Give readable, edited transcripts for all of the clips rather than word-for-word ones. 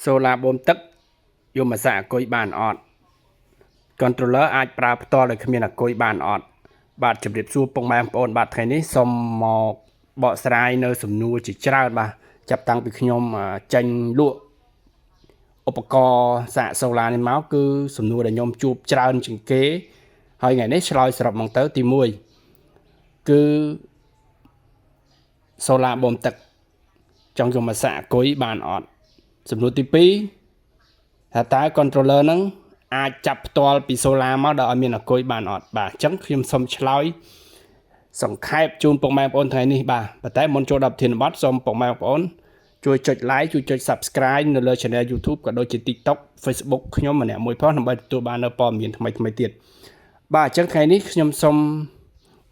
Solar បូមទឹកយកមកសាកអាគុយបានអត់ controller អាចប្រើផ្ទាល់ដោយគ្មានអាគុយបានអត់បាទជម្រាបសួរពុកម៉ែបងប្អូនបាទថ្ងៃនេះសូមមកបកស្រាយនៅសំណួរជាច្រើនបាទចាប់តាំងពីខ្ញុំចេញលក់ឧបករណ៍សាក solar នេះមកគឺសំណួរដែលខ្ញុំជួបច្រើនជាងគេហើយថ្ងៃនេះឆ្លើយសរុបមកទៅទី1គឺ solar បូមទឹកចង់យកមកសាកអាគុយបានអត់សំណួរទី2ថាតើ controller ហ្នឹងអាចចាប់ផ្ទាល់ពី solar មកដោយអត់មានអាគុយបានអត់បាទអញ្ចឹងខ្ញុំសូមឆ្លើយសង្ខេបជូនពុកម៉ែបងប្អូនថ្ងៃនេះបាទប៉ុន្តែមុនចូលដល់ប្រធានបទសូមពុកម៉ែបងប្អូនជួយចុច like ជួយចុច Subscribe នៅលើ Channel YouTube ក៏ដូចជា TikTok Facebook ខ្ញុំម្នាក់មួយផងដើម្បីទទួលបាននូវព័ត៌មានថ្មីៗទៀតបាទអញ្ចឹងថ្ងៃនេះខ្ញុំសូម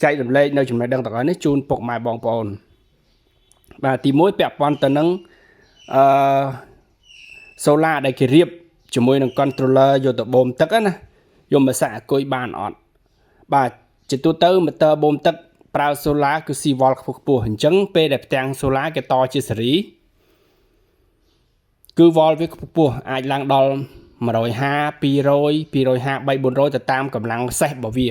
ចែករំលែកនៅចំណេះដឹងទាំងអស់នេះជូនពុកម៉ែបងប្អូនបាទទី1ពាក់ព័ន្ធទៅនឹងអឺ solar ដែលគេរៀបជាមួយនឹង controller យកទៅបូមទឹកណាយកមកសាកអាគុយបានអត់បាទជាទូទៅ motor បូមទឹកប្រើ solar គឺស៊ីវ៉ុលខ្ពស់ខ្ពស់អញ្ចឹងពេលដែលផ្ទាំង solar គេតជាសេរីគឺវ៉ុលវាខ្ពស់ខ្ពស់អាចឡើងដល់150 200 250 3 400ទៅតាមកម្លាំងសេះរបស់វា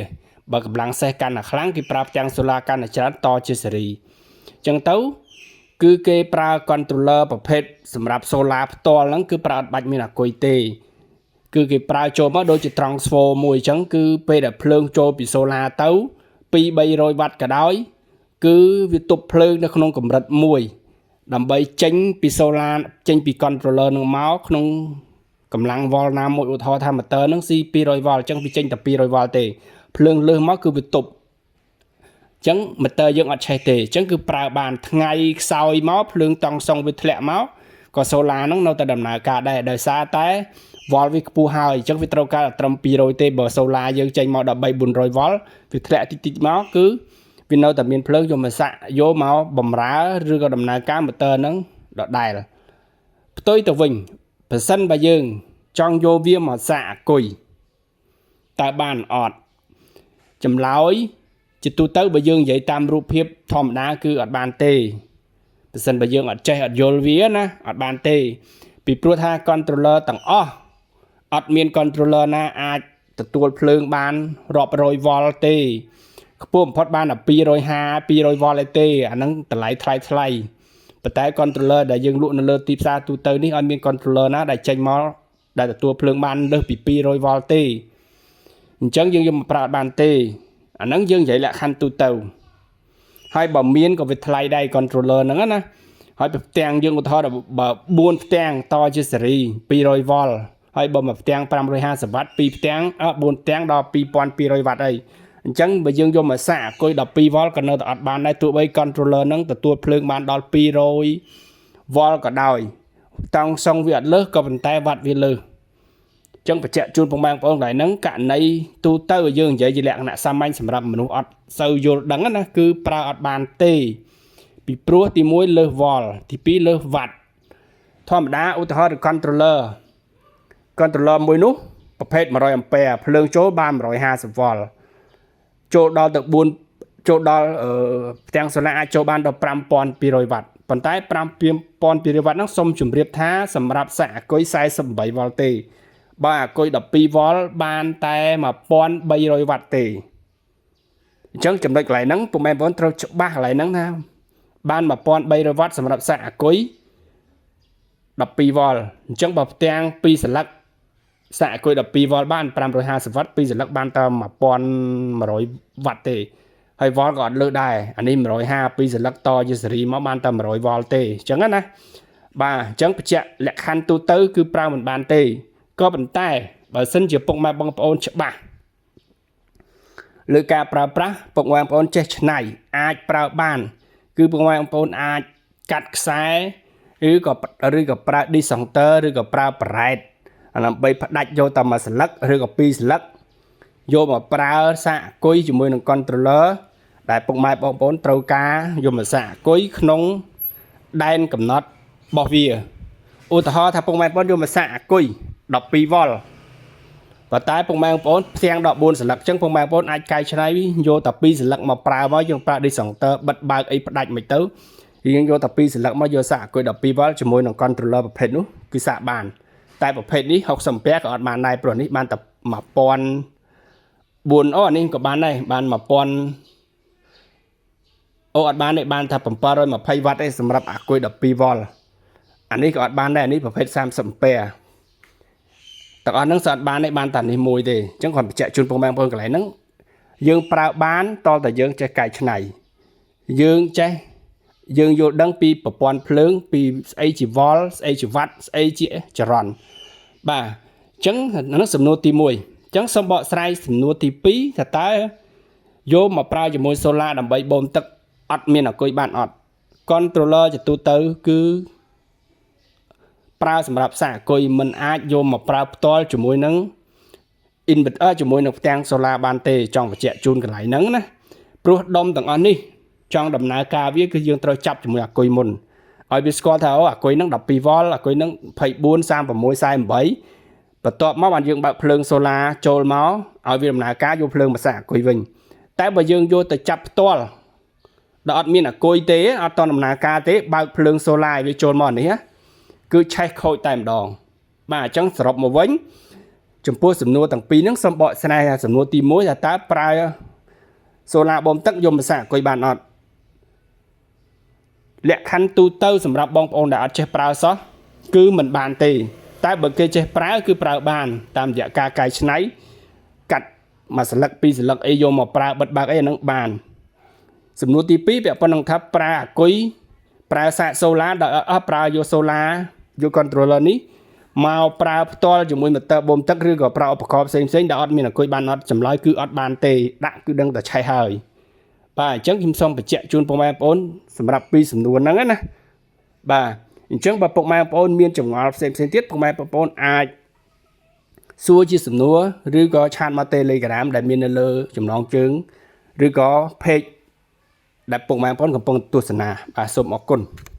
បើកម្លាំងសេះកាន់តែខ្លាំងគេប្រើផ្ទាំង solar កាន់តែច្រើនតជាសេរីអញ្ចឹងទៅគឺគេប្រើ controller ប្រភេទសម្រាប់ solar ផ្ទាល់ហ្នឹងគឺប្រើអត់បាច់មានអាគុយទេគឺគេប្រើចូលមកដូចជា transformer មួយអញ្ចឹងគឺពេលដែលភ្លើងចូលពី solar ទៅ2 300វ៉ាត់ក៏ដោយគឺវាទប់ភ្លើងនៅក្នុងកម្រិតមួយដើម្បីចេញពី solar ចេញពី controller នឹងមកក្នុងកម្លាំងវ៉លណាមួយឧទាហរណ៍ថា motor ហ្នឹងស៊ី200វ៉លអញ្ចឹងវាចេញតែ200វ៉លទេភ្លើងលើសមកគឺវាទប់ចឹង motor យើងអត់ឆេះទេអញ្ចឹងគឺប្រើបានថ្ងៃខ្សោយមកភ្លើងតង់សុងវាធ្លាក់មកក៏ solar ហ្នឹងនៅតែដំណើរការដែរដោយសារតែវ៉លវាខ្ពស់ហើយអញ្ចឹងវាត្រូវការត្រឹម200ទេបើ solar យើងចេញមកដល់3 400វ៉លវាធ្លាក់តិចតិចមកគឺវានៅតែមានភ្លើងយកមកសាក់យកមកបំរើឬក៏ដំណើរការ motor ហ្នឹងដដែលផ្ទុយទៅវិញប្រសិនបើយើងចង់យកវាមកសាកអាគុយតើបានអត់ចម្លើយជាទូទៅបើយើងនិយាយតាមរូបភាពធម្មតាគឺអត់បានទេប្រសិនបើយើងអត់ចេះអត់យល់វាណាអត់បានទេ ពីព្រោះថា controller ទាំងអស់អត់មាន controller ណាអាចទទួលភ្លើងបានរាប់រយវ៉ុលទេខ្ពស់បំផុតបានតែ250 200វ៉ុលឯទេអាហ្នឹងតម្លៃថ្លៃថ្លៃប៉ុន្តែ controller ដែលយើងលក់នៅលើទីផ្សារទូទៅនេះអត់មាន controller ណាដែលចេញមកដែលទទួលភ្លើងបានលើសពី200វ៉ុលទេអញ្ចឹងយើងយកមកប្រើអត់បានទេអាហ្នឹងយើងនិយាយលក្ខខណ្ឌទូទៅហើយបើមានក៏វាថ្លៃដែរ controller ហ្នឹងណាហើយផ្ទាំងយើងឧទាហរណ៍បើ4ផ្ទាំងតជាសេរី200វ៉ុលហើយបើមួយផ្ទាំង550វ៉ាត់2ផ្ទាំង4ផ្ទាំងដល់2200វ៉ាត់អីអញ្ចឹងបើយើងយកមកសាកអាគុយ12វ៉ុលក៏នៅតែអត់បានដែរទោះបី controller ហ្នឹងទទួលភ្លើងបានដល់200វ៉ុលក៏ដោយតង់សុងវាអត់លើសក៏ប៉ុន្តែវ៉ាត់វាលើសចឹងបញ្ជាក់ជូនពុកម៉ែបងប្អូនកន្លែងហ្នឹងករណីទូទៅយើងនិយាយជាលក្ខណៈសាមញ្ញសម្រាប់មនុស្សអត់សូវយល់ដឹងណាគឺប្រើអត់បានទេពីព្រោះទី1លើសវ៉ុលទី2លើសវ៉ាត់ធម្មតាឧទាហរណ៍ controller controller មួយនោះប្រភេទ100អាំពែភ្លើងចូលបាន150វ៉ុលចូលដល់ទៅ4ចូលដល់ផ្ទាំងសូឡាអាចចូលបានដល់5200វ៉ាត់ប៉ុន្តែ5200វ៉ាត់ហ្នឹងសូមជម្រាបថាសម្រាប់សាកអាគុយ48វ៉ុលទេបើអាគុយ12វ៉ុលបានតែ1300វ៉ាត់ទេអញ្ចឹងចំណុចកន្លែងហ្នឹងពុកម៉ែបងប្អូនត្រូវច្បាស់កន្លែងហ្នឹងថាបាន1300វ៉ាត់សម្រាប់សាកអាគុយ12វ៉ុលអញ្ចឹងបើផ្ទាំង2សន្លឹកសាកអាគុយ12វ៉ុលបាន550វ៉ាត់2សន្លឹកបានតែ1100វ៉ាត់ទេហើយវ៉ុលក៏អត់លើសដែរអានេះ152សន្លឹកតជាសេរីមកបានតែ100វ៉ុលទេអញ្ចឹងណាបាទអញ្ចឹងបញ្ជាក់លក្ខខណ្ឌទូទៅគឺប្រើមិនបានទេក៏ប៉ុន្តែបើសិនជាពុកម៉ែបងប្អូនច្បាស់លើការប្រើប្រាស់ពុកម៉ែបងប្អូនចេះឆ្នៃអាចប្រើបាន គឺពុកម៉ែបងប្អូនអាចកាត់ខ្សែឬក៏ប្រើ disjoncteur ឬក៏ប្រើប្រ៉ែតដើម្បីផ្ដាច់យកតែមួយសន្លឹកឬក៏ពីរសន្លឹកយកមកប្រើសាកអាគុយជាមួយនឹង controller ដែលពុកម៉ែបងប្អូនត្រូវការយកមកសាកអាគុយក្នុងដែនកំណត់របស់វាឧទាហរណ៍ថាពុកម៉ែបងប្អូនយកមកសាកអាគុយ12វ៉ុលប៉ុន្តែពុកម៉ែបងប្អូនផ្ទាំងដល់4សន្លឹកអញ្ចឹងពុកម៉ែបងប្អូនអាចកែច្នៃយកតែ2សន្លឹកមកប្រើមកយើងប្រើ disjoncteur បិទបើកអីផ្ដាច់មិនទៅយើងយកតែ2សន្លឹកមកយកសាកអាគុយ12វ៉ុលជាមួយនឹង controller ប្រភេទនោះ គឺសាកបាន តែប្រភេទនេះ60អាំពែក៏អត់បានដែរព្រោះនេះបានតែ1004អូអានេះក៏បានដែរបាន1000អូអត់បានទេបានថា720វ៉ាត់ទេសម្រាប់អាគុយ12វ៉ុលអានេះក៏អត់បានដែរអានេះប្រភេទ30អាំពែទាំងអស់ហ្នឹងសអត់បានទេបានតែនេះមួយទេអញ្ចឹងគាត់បញ្ជាក់ជូនពុកម៉ែបងប្អូនកន្លែងហ្នឹងយើងប្រើបានតតែយើងចេះកែច្នៃយើងចេះយើងយល់ដឹងពីប្រព័ន្ធភ្លើងពីស្អីជាវ៉ុលស្អីជាវ៉ាត់ស្អីជាចរន្តបាទអញ្ចឹងហ្នឹងសំណួរទី1អញ្ចឹងសូមបកស្រាយសំណួរទី2ថាតើយកមកប្រើជាមួយសូឡាដើម្បីបូមទឹកអត់មានអាគុយបានអត់ controller ជាទូទៅគឺប្រើសម្រាប់សាកអាគុយមិនអាចយកមកប្រើផ្ទាល់ជាមួយនឹង inverter ជាមួយនឹងផ្ទាំងសូឡាបានទេចង់បញ្ជាក់ជូនកន្លែងហ្នឹងណាព្រោះដុំទាំងអស់នេះចង់ដំណើរការវាគឺយើងត្រូវចាប់ជាមួយអាគុយមុនឲ្យវាស្គាល់ថាអូអាគុយហ្នឹង12វ៉ុលអាគុយហ្នឹង24 36 48បន្ទាប់មកបានយើងបើកភ្លើងសូឡាចូលមកឲ្យវាដំណើរការយកភ្លើងមកសាកអាគុយវិញតែបើយើងយកទៅចាប់ផ្ទាល់ដល់អត់មានអាគុយទេអត់តដំណើរការទេបើកភ្លើងសូឡាឲ្យវាចូលមកនេះណាគឺឆេះខូចតែម្ដងបាទអញ្ចឹងសរុបមកវិញចំពោះសំណួរទាំងពីរហ្នឹងសូមបកស្រាយថាសំណួរទី1ថាតើប្រើសូឡាបូមទឹកយកមកសាកអាគុយបានអត់លក្ខខណ្ឌទូទៅសម្រាប់បងប្អូនដែលអត់ចេះប្រើសោះគឺមិនបានទេ តែបើគេចេះប្រើគឺប្រើបាន តាមរយៈការកែច្នៃកាត់មួយសន្លឹកពីរសន្លឹកអីយកមកប្រើបិទបើកអីអាហ្នឹងបាន សំណួរទី2ពាក់ព័ន្ធនឹងថាប្រើអាគុយប្រើសាកសូឡាដោយអត់ប្រើយកសូឡាយក controller នេះមកប្រើផ្ទាល់ជាមួយម៉ូទ័របូមទឹកឬក៏ប្រើឧបករណ៍ផ្សេងផ្សេងដែលអត់មានអាគុយបានអត់ចម្លើយគឺអត់បានទេដាក់គឺដឹងតែឆេះហើយបាទអញ្ចឹងខ្ញុំសូមបញ្ជាក់ជូនពុកម៉ែបងប្អូនសម្រាប់ពីរសំណួរហ្នឹងណាបាទអញ្ចឹងបើពុកម៉ែបងប្អូនមានចម្ងល់ផ្សេងផ្សេងទៀតពុកម៉ែបងប្អូនអាចសួរជាសំណួរឬក៏chat មក Telegram ដែលមាននៅលើចំណងជើងឬក៏ page ដែលពុកម៉ែបងប្អូនកំពុងទស្សនាបាទសូមអរគុណ។